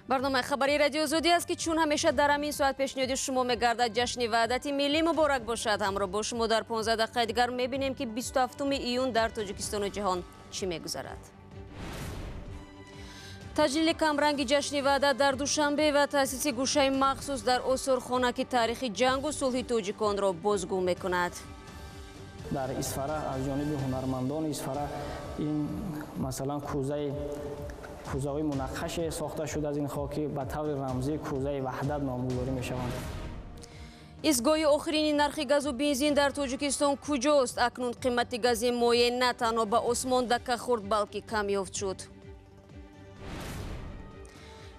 Барномаи хабарии Радиои Озодӣ аст, ки чун ҳамеша дар ҳамин соат пешниҳоди шумо мегардад. Ҷашни Ваҳдати Миллӣ муборак бошад. Ҳамроҳ бо шумо дар 15 дақиқаи дигар мебинем, ки 27 июн дар Тоҷикистону ҷаҳон чӣ мегузарад. Таҷлили камранги ҷашни Ваҳдат дар Душанбе ва таъсиси гӯшаи махсус дар осорхона, ки таърихи ҷангу сулҳи тоҷиконро бозгӯ мекунад. Дар Исфара аз ҷониби ҳунармандони Исфара ин масалан кӯзаҳои мунаққаше сохта шуда аз ин хок, ки ба таври рамзӣ кӯзаи ваҳдат номгузорӣ мешаванд. Истгоҳи охирини нархи газу бензин дар Тоҷикистон куҷост? Акнун қимати гази моеъ на танҳо ба осмон дакка хӯрд, балки камёфт шуд.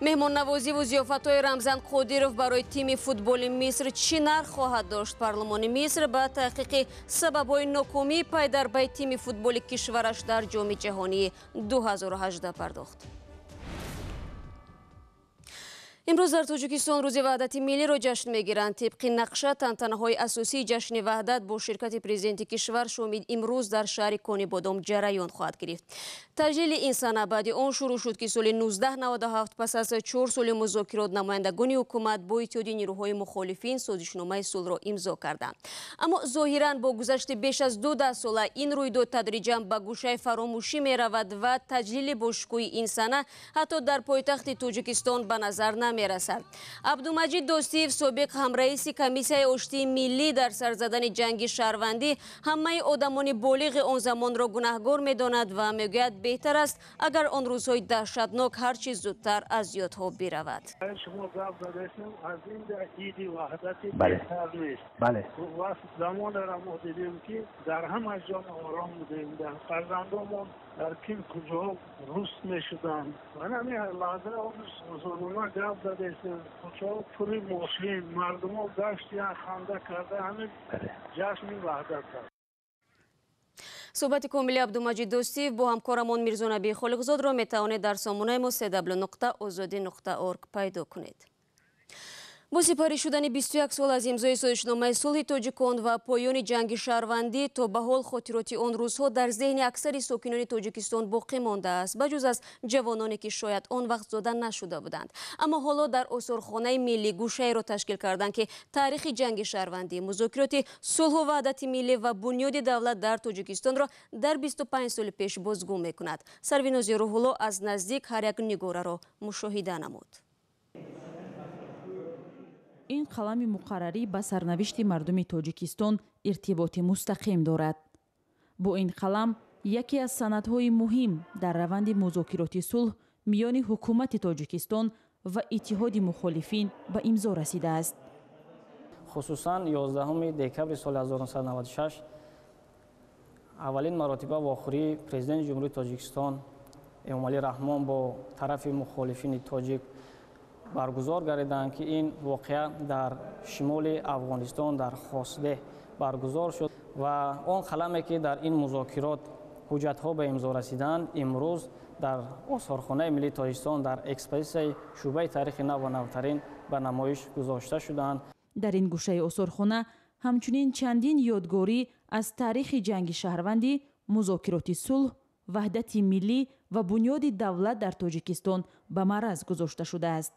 Меҳмоннавозиву зиёфатҳои Рамзан Қодиров барои тими футболи Миср чӣ нарх хоҳад дошт? Парлумони Миср ба таҳқиқи сабабҳои нокомии пайдарбаи тими футболи кишвараш дар Ҷоми ҷаҳонии 2018 пардохт. Имрӯз дар Тоҷикистон Рӯзи Ваҳдати Миллиро ҷашн мегиранд. Тибқи нақша, тантанаҳои асосии ҷашни Ваҳдат бо ширкати президенти кишвар шоми имрӯз дар шаҳри Конибодом ҷараён хоҳад гирифт. Таҷлили ин сана баъди он шурӯъ шуд, ки соли 1997 пас аз 4 соли музокирот намояндагони ҳукумат бо Иттиҳоди нирӯҳои мухолифин созишномаи сулҳро имзо карданд. Аммо зоҳиран бо гузашти беш аз ду даҳсола ин рӯйдод тадриҷан ба гӯшаи фаромӯшӣ меравад ва таҷлили бошукӯҳи ин сана ҳатто дар пойтахти Тоҷикистон ба назар намерасад. Абдумаҷид Достиев, собиқ ҳамраиси Комиссияи оштии миллӣ, дар сар задани ҷанги шаҳрвандӣ ҳамаи одамони болиғи он замонро гунаҳгор медонад ва мегӯяд, беҳтар аст, агар он рӯзҳои даҳшатнок ҳар чӣ зудтар аз ёдҳо биравад. Шумо гап задастем, аз ин иди ваҳдати беҳтар нест. Замонеро мо дидем, ки дар ҳама ҷо ором будем, дар фарзандомон дар ким куҷо рӯст мешуданд. Ҳамин лаҳза озодона гап задастем, кӯчаҳо пури мошин, мардумо гаштиян, ханда карда, ҳамин ҷашни ваҳдат аст. Суҳбати комили Абдумаҷид Достиев бо ҳамкорамон Мирзонаби Холиқзодро метавонед дар сомонаи мо cw.ozodi.org пайдо кунед. Бо сипарӣ шудани 21 сол аз имзои созишномаи сулҳи тоҷикон ва поёни ҷанги шаҳрвандӣ, то ба ҳол хотироти он рӯзҳо дар зеҳни аксари сокинони Тоҷикистон боқӣ мондааст, ба ҷуз аз ҷавононе, ки шояд он вақт зода нашуда буданд. Аммо ҳоло дар осорхонаи миллӣ гӯшаеро ташкил карданд, ки таърихи ҷанги шаҳрвандӣ, музокироти сулҳу ваҳдати миллӣ ва бунёди давлат дар Тоҷикистонро дар 25 соли пеш бозгӯ мекунад. Сарвинози Рӯҳулло аз наздик ҳар як нигораро мушоҳида намуд. Ин қалами муқаррарӣ ба сарнавишти мардуми Тоҷикистон иртиботи мустақим дорад. Бо ин қалам яке аз санадҳои муҳим дар раванди музокироти сулҳ миёни ҳукумати Тоҷикистон ва иттиҳоди мухолифин ба имзо расидааст. Хусусан 11 декабри соли 1996 аввалин маротиба вохӯрии Президенти Ҷумҳурии Тоҷикистон Эмомалӣ Раҳмон бо тарафи мухолифини тоҷик баргузор гардиданд, ки ин воқеа дар шимоли Афғонистон, дар Хосдеҳ баргузор шуд ва он қаламе, ки дар ин музокирот ҳуҷҷатҳо ба имзо расиданд, имрӯз дар Осорхонаи миллии Тоҷикистон дар экспозитсияи шӯъбаи таърихи нав ва навтарин ба намоиш гузошта шуданд. Дар ин гӯшаи осорхона ҳамчунин чандин ёдгорӣ аз таърихи ҷанги шаҳрвандӣ, музокироти сулҳ, ваҳдати миллӣ ва бунёди давлат дар Тоҷикистон ба маъраз гузошта шудааст.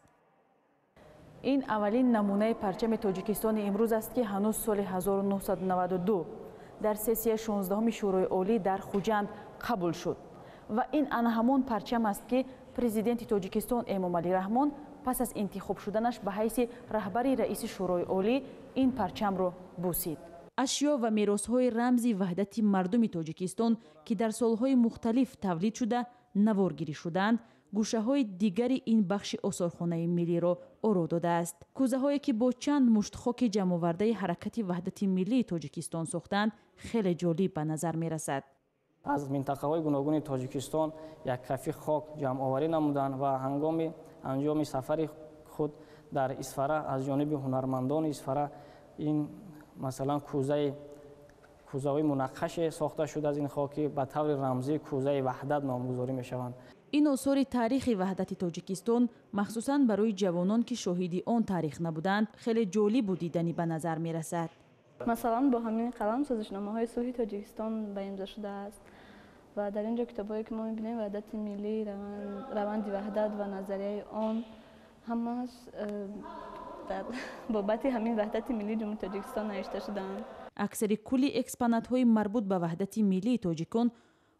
Ин аввалин намунаи парчами Тоҷикистони имрӯз аст, ки ҳанӯз соли 1992 дар сессияи 16-уми Шӯрои Олӣ дар Хуҷанд қабул шуд ва ин ана ҳамон парчам аст, ки Президенти Тоҷикистон Эмомалӣ Раҳмон пас аз интихоб шуданаш ба ҳайси раҳбари раиси Шӯрои Олӣ ин парчамро бусид. Ашё ва меросҳои рамзи ваҳдати мардуми Тоҷикистон, ки дар солҳои мухталиф тавлид шуда, наворгирӣ шудаанд, гӯшаҳои дигари ин бахши осорхонаи миллиро оро додааст. Кӯзаҳое, ки бо чанд мушт хоки ҷамъовардаи Ҳаракати ваҳдати миллии Тоҷикистон сохтаанд, хеле ҷолиб ба назар мерасад. Аз минтақаҳои гуногуни Тоҷикистон як кафи хок ҷамъоварӣ намуданд ва ҳангоми анҷоми сафари худ дар Исфара аз ҷониби ҳунармандони Исфара ин масалан кӯзаҳои мунаққаше сохта шуда аз ин хок, ки ба таври рамзӣ кӯзаи ваҳдат номгузорӣ мешаванд. Ин осори таърихи ваҳдати Тоҷикистон махсусан барои ҷавонон, ки шоҳиди он таърих набуданд, хеле ҷолибу диданӣ ба назар мерасад. Масалан, бо ҳамин қалам созишномаҳои сулҳи Тоҷикистон ба имзо шудааст ва дар ин ҷо китобҳое, ки мо мебинем, ваҳдати миллӣ, раванди ваҳдат ва назарияи он. Ҳамааш дар бобати ҳамин ваҳдати миллии Ҷумҳурии Тоҷикистон навишта шудаанд. Аксари кулли экспонатҳои марбут ба ваҳдати миллии тоҷикон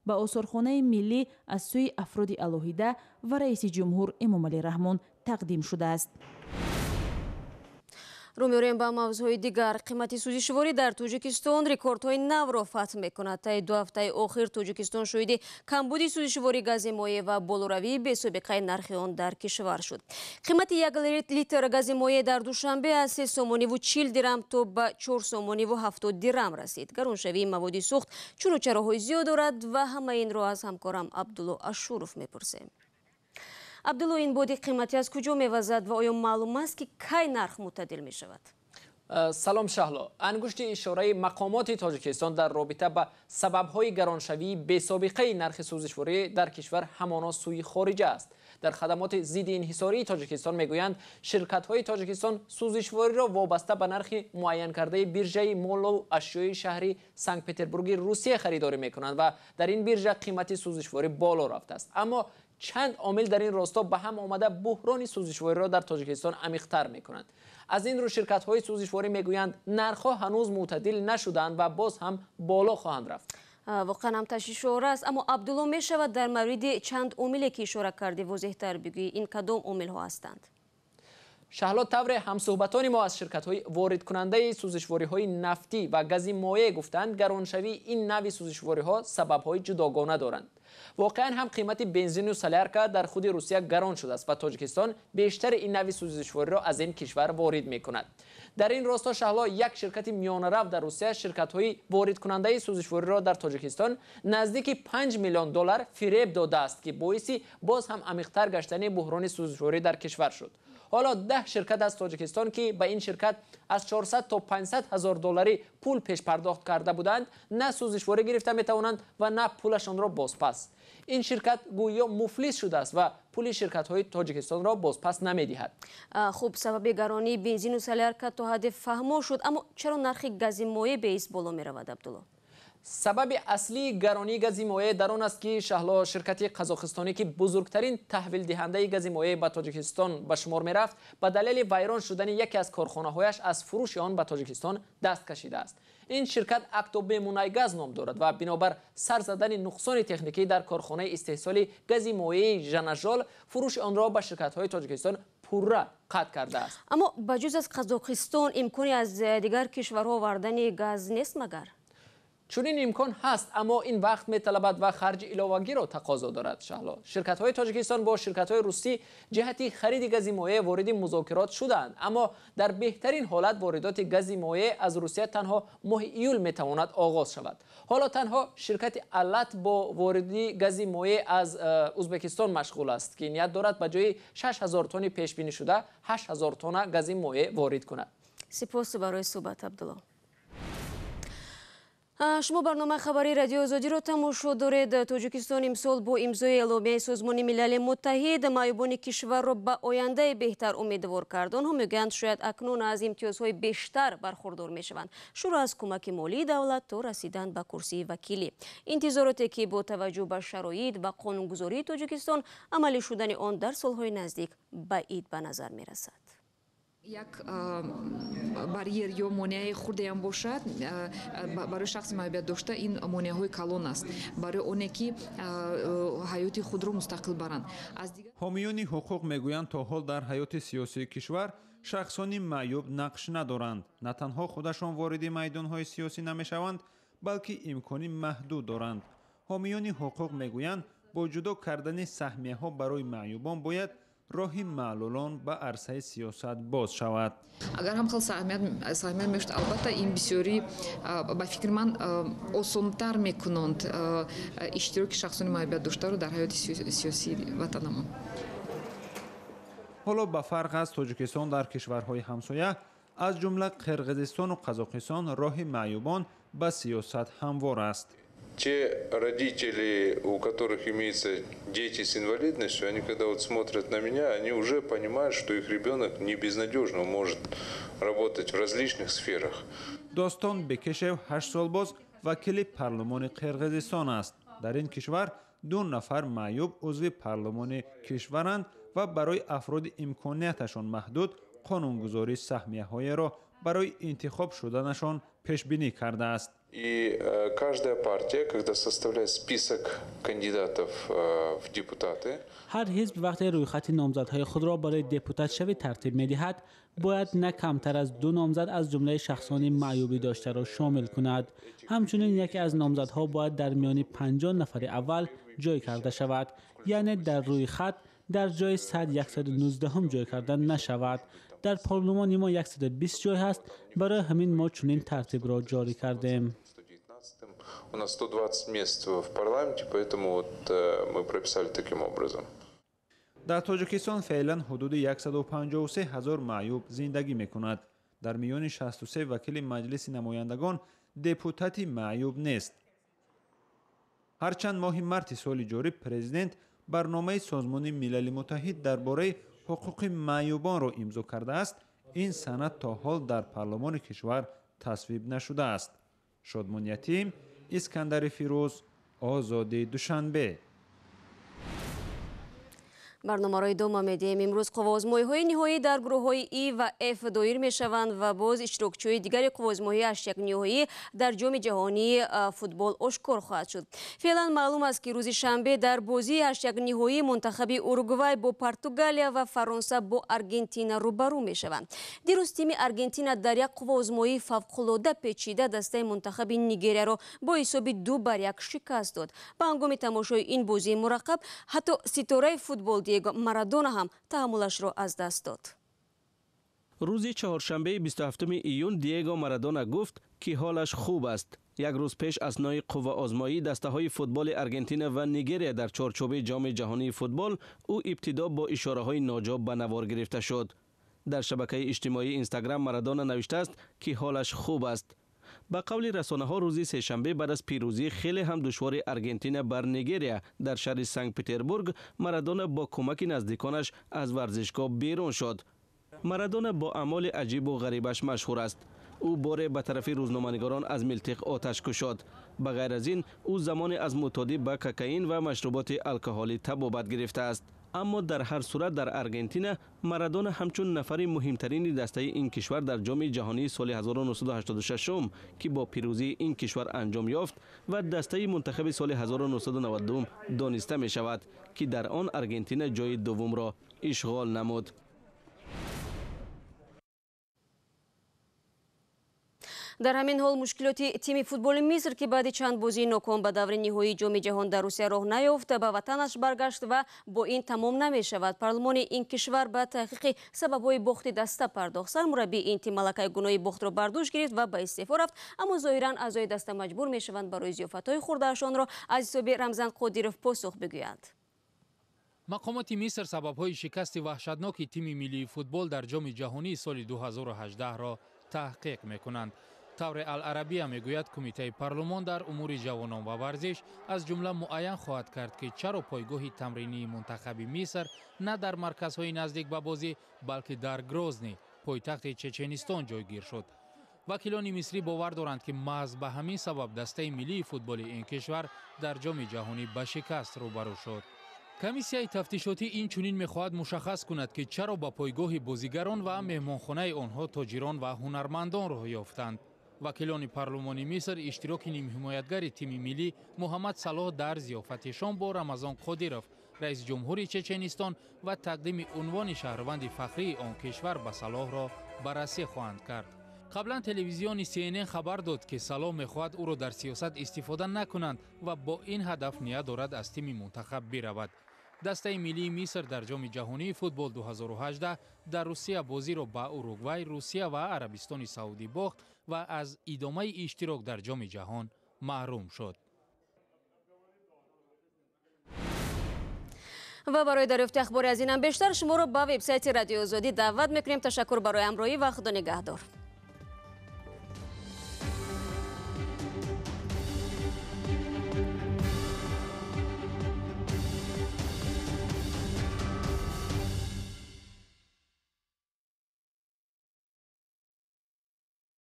ба осорхонаи миллӣ аз сӯи афроди алоҳида ва раиси ҷумҳур Эмомалӣ Раҳмон тақдим шудааст. Рӯ меорем ба мавзӯъҳои дигар. Қимати сӯзишворӣ дар Тоҷикистон рекордҳои навро фатҳ мекунад. Таи 2 ҳафтаи охир Тоҷикистон шоҳиди камбуди сӯзишворӣ гази моеъ ва болоравии бесобиқаи нархи он дар кишвар шуд. Қимати 1 литр гази моеъ дар Душанбе аз 3 сомониву 40 дирам то ба 4 сомониву 70 дирам расид. Гароншавии маводи сӯхт чуну чароҳои зиёд дорад ва ҳамаи инро аз ҳамкорам Абдулло Ашуров мепурсем. Абдулло, ин боди қиматӣ аз куҷо мевазад ва оё маълум аст, ки кай нарх мӯътадил мешавад? Салом, Шаҳло. Ангушти ишораи мақомоти Тоҷикистон дар робита ба сабабҳои гароншавии бесобиқаи нархи сӯзишворӣ дар кишвар ҳамоно сӯи хориҷа аст. Дар хадамоти зидди инҳисории Тоҷикистон мегӯянд, ширкатҳои Тоҷикистон сӯзишвориро вобаста ба нархи муайянкардаи биржаи молу ашёи шаҳри Санкт-Петербурги Русия харидорӣ мекунанд ва дар ин биржа қимати сӯзишворӣ боло рафтааст. Аммо чанд омил дар ин росто ба ҳам омада буҳрони сӯзишвориро дар Тоҷикистон амиқтар мекунанд. Аз ин рӯ ширкатҳои сӯзишворӣ мегӯянд, нархҳо ҳанӯз мӯътадил нашудаанд ва боз ҳам боло хоҳанд рафт. Воқеан ҳам ташвишовар аст. Аммо, Абдулло, мешавад дар мавриди чанд омиле, ки ишора кардӣ, возеҳтар бигӯӣ? Ин кадом омилҳо ҳастанд? Шаҳло, тавре ҳамсӯҳбатони мо аз ширкатҳои воридкунандаи сӯзишвориҳои нафтӣ ва гази моеъ гуфтанд, гароншавии ин навъи сӯзишвориҳо сабабҳои ҷудогона доранд. Воқеан ҳам қимати бензину солярка дар худи Русия гарон шудааст ва Тоҷикистон бештари ин навъи сӯзишвориро аз ин кишвар ворид мекунад. Дар ин росто, Шаҳло, як ширкати миёнарав дар Русия ширкатҳои воридкунандаи сӯзишвориро дар Тоҷикистон наздики 5 миллион доллар фиреб додааст, ки боиси боз ҳам амиқтар гаштани буҳрони сӯзишворӣ дар кишвар шуд. Ҳоло 10 ширкат аз Тоҷикистон, ки ба ин ширкат аз 400 то 500 ҳазор долларӣ пул пешпардохт карда буданд, на сӯзишворӣ гирифта метавонанд ва на пулашонро бозпас. Ин ширкат гӯё муфлис шудааст ва пули ширкатҳои Тоҷикистонро бозпас намедиҳад. Хуб, сабаби гаронии бензину солярка то ҳадде фаҳмо шуд, аммо чаро нархи гази моеъ беист боло меравад, Абдулло? Сабаби аслии гаронии гази моеъ дар он аст, ки, Шаҳло, ширкати қазоқистонӣ, ки бузургтарин таҳвилдиҳандаи гази моеъ ба Тоҷикистон ба шумор мерафт, ба далели вайрон шудани яке аз корхонаҳояш аз фурӯши он ба Тоҷикистон даст кашидааст. Ин ширкат Актобемунайгаз ном дорад ва бинобар сар задани нуқсони техникӣ дар корхонаи истеҳсоли гази моеи Жанажол фурӯши онро ба ширкатҳои Тоҷикистон пурра қатъ кардааст. Аммо ба ҷуз аз Қазоқистон имкони аз дигар кишварҳо овардани газ нест магар? Чунин имкон ҳаст, аммо ин вақт металабад ва харҷи иловагиро тақозо дорад. Шаҳло, ширкатҳои Тоҷикистон бо ширкатҳои русӣ ҷиҳати хариди гази моеъ вориди музокирот шудаанд, аммо дар беҳтарин ҳолат воридоти гази моеъ аз Русия танҳо моҳи июл метавонад оғоз шавад. Ҳоло танҳо ширкати Аллат бо вориди гази моеъ аз Узбекистон машғул аст, ки ният дорад ба ҷои 6000 тонни пешбинӣ шуда 8000 тонна гази моеъ ворид кунад. Сипос барои суҳбат, Абдулло. Шумо барномаи хабарии Радиои Озодиро тамошо доред. Тоҷикистон имсол бо имзои эъломияи Созмони Милали Муттаҳид маъюбони кишварро ба ояндаи беҳтар умедвор кард. Онҳо мегӯянд, шояд акнун аз имтиёзҳои бештар бархурдор мешаванд, шурӯъ аз кӯмаки молии давлат то расидан ба курсии вакилӣ. Интизороте, ки бо таваҷҷӯҳ ба шароит ва қонунгузории Тоҷикистон амалӣ шудани он дар солҳои наздик баъид ба назар мерасад. Як барьер ё монеаи хурдеам бошад, барои шахси маъюбият дошта ин монеаҳои калон аст, барои оне ки ҳаёти худро мустақил баранд. Ҳомиёни ҳуқуқ мегӯянд, то ҳол дар ҳаёти сиёсии кишвар шахсони маъюб нақш надоранд. На танҳо худашон вориди майдонҳои сиёсӣ намешаванд, балки имкони маҳдуд доранд. Ҳомиёни ҳуқуқ мегӯянд, бо ҷудо кардани саҳмияҳо барои маъюбон бояд роҳи маълулон ба арсаи сиёсат боз шавад. Агар ҳам хел саҳмият мешуд, албатта, ин бисёрӣ, ба фикри ман, осонтар мекунанд иштироки шахсони маъюбият доштаро дар ҳаёти сиёсии ватанамон. Ҳоло ба фарқ аз Тоҷикистон дар кишварҳои ҳамсоя, аз ҷумла Қирғизистону Қазоқистон, роҳи маъюбон ба сиёсат ҳамвор аст. Те родители, у которых имеются дети с инвалидностью, они, когда вот смотрят на меня, они уже понимают, что их ребенок не безнадежно может работать в различных сферах. Достон Бекешев 8 сол боз вакили парлумони Қирғизистон аст. Дар ин кишвар 2 нафар маъюб узви парлумони кишваранд ва барои афроди имконияташон маҳдуд қонунгузорӣ саҳмияҳоеро барои интихоб шуданашон пешбинӣ кардааст. И каждая партия, когда составляет список кандидатов в депутаты, ҳар ҳизб вақте рӯйхати номзадҳои худро барои депутатшавӣ тартиб медиҳад, бояд на камтар аз 2 номзад аз ҷумлаи шахсони маъюбӣ доштаро шомил кунад. Ҳамчунин яке аз номзадҳо бояд дар миёни 50 нафари аввал ҷой карда шавад, яъне дар рӯйхат дар ҷои 119 ҷой карда нашавад. Дар парлумони мо 120 ҷой ҳаст, барои ҳамин мо чунин тартибро ҷорӣ кардем. У нас 120 мест в парламенте, поэтому вот мы прописали таким образом. Дар Тоҷикистон феълан ҳудуди 153 ҳазор маъюб зиндагӣ мекунад. Дар миёни 63 вакили Маҷлиси намояндагон депутати маъюб нест. Ҳарчанд моҳи марти соли ҷорӣ президент барномаи Созмони Милали Муттаҳид дар бораи ҳуқуқи маъюбонро имзо кардааст, ин санад то ҳол дар парлумони кишвар тасвиб нашудааст. Шодмон Ятим, Искандари Фирӯз, Озодӣ, Душанбе. Барномаро идома медиҳем. Имрӯз қувваозмоиҳои ниҳоӣ дар гурӯҳҳои И ва Ф доир мешаванд ва боз иштирокчиҳои дигари қувваозмоии ҳаштякниҳоӣ дар ҷоми ҷаҳонии футбол ошкор хоҳад шуд. Феълан маълум аст, ки рӯзи шанбе дар бозии ҳаштякниҳоӣ мунтахаби Уругвай бо Португалия ва Фаронса бо Аргентина рӯбарӯ мешаванд. Дирӯз тими Аргентина дар як қувваозмоии фавқулода печида дастаи мунтахаби Нигерияро бо ҳисоби 2-1 шикаст дод. Ба ҳангоми тамошои ин бозии мураққаб ҳатто ситораи футбол Диего Марадона ҳам таҳаммулашро аз даст дод. Рӯзи чаҳоршанбеи 27 июн Диего Марадона гуфт, ки ҳолаш хуб аст. Як рӯз пеш аснои қувваозмоии дастаҳои футболи Аргентина ва Нигерия дар чорчӯби ҷоми ҷаҳонии футбол ӯ ибтидо бо ишораҳои ноҷо ба навор гирифта шуд. Дар шабакаи иҷтимоии Инстаграм Марадона навиштааст, ки ҳолаш хуб аст. Ба қавли расонаҳо рӯзи сешанбе баъд аз пирӯзии хеле ҳам душвори Аргентина бар Нигерия дар шаҳри Санкт-Петербург Марадона бо кӯмаки наздиконаш аз варзишгоҳ берун шуд. Марадона бо аъмоли аҷибу ғарибаш машҳур аст. Ӯ боре ба тарафи рӯзноманигорон аз милтиқ оташ кушод. Ба ғайр аз ин ӯ замоне аз мӯътодӣ ба кокаин ва машруботи алкоҳолӣ табобат гирифтааст. Аммо дар ҳар сурат дар Аргентина Марадона ҳамчун нафари муҳимтарини дастаи ин кишвар дар ҷоми ҷаҳонии соли 1986, ки бо пирӯзии ин кишвар анҷом ёфт, ва дастаи мунтахаби соли 1992 дониста мешавад, ки дар он Аргентина ҷои дуввумро ишғол намуд. Дар ҳамин ҳол мушкилоти тими футболи Миср, ки баъди чанд бозии ноком ба даври ниҳоии ҷоми ҷаҳон дар Русия роҳ наёфт, ба ватанаш баргашт ва бо ин тамом намешавад. Парлумони ин кишвар ба таҳқиқи сабабҳои бохти даста пардохт. Сармураббии ин тим малакаи гуноҳи бохтро бар дӯш гирифт ва ба истеъфо рафт, аммо зоҳиран аъзои даста маҷбур мешаванд барои зиёфатҳои хӯрдаашонро аз ҳисоби Рамзан Қодиров посух бигӯянд. Мақомоти Миср сабабҳои шикасти ваҳшатноки тими миллии футбол дар ҷоми ҷаҳонии соли 2018-ро таҳқиқ мекунанд. Тавре Ал-Арабия мегӯяд, кумитаи парлумон дар умури ҷавонон ва варзиш аз ҷумла муайян хоҳад кард, ки чаро пойгоҳи тамринии мунтахаби Миср на дар марказҳои наздик ба бозӣ, балки дар Грозний, пойтахти Чеченистон ҷойгир шуд. Вакилони мисрӣ бовар доранд, ки маҳз ба ҳамин сабаб дастаи миллии футболи ин кишвар дар ҷоми ҷаҳонӣ ба шикаст рӯбарӯ шуд. Комиссияи тафтишотӣ инчунин мехоҳад мушаххас кунад, ки чаро ба пойгоҳи бозигарон ва меҳмонхонаи онҳо тоҷирон ва ҳунармандон роҳ ёфтанд. Вакилони парлумони Миср иштироки нимҳимоятгари тими миллӣ Муҳаммад Салоҳ дар зиёфати шом бо Рамазон Қодиров, раиси ҷумҳури Чеченистон, ва тақдими унвони шаҳрванди фахрии он кишвар ба Салоҳро баррасӣ хоҳанд кард. Қаблан телевизиони CNN хабар дод, ки Салоҳ мехоҳад ӯро дар сиёсат истифода накунанд ва бо ин ҳадаф ният дорад аз тими мунтахаб биравад. Дастаи миллии Миср дар ҷоми ҷаҳонии футбол 2018 дар Русия бозиро ба Уругвай, Русия ва Арабистони Саудӣ бохт ва аз идомаи иштирок дар ҷоми ҷаҳон маҳрум шуд. Ва барои дарёфти ахбори аз инам бештар шуморо ба вебсайти Радиои Озодӣ даъват мекунем. Ташаккур барои ҳамроҳӣ ва Худо нигаҳдор.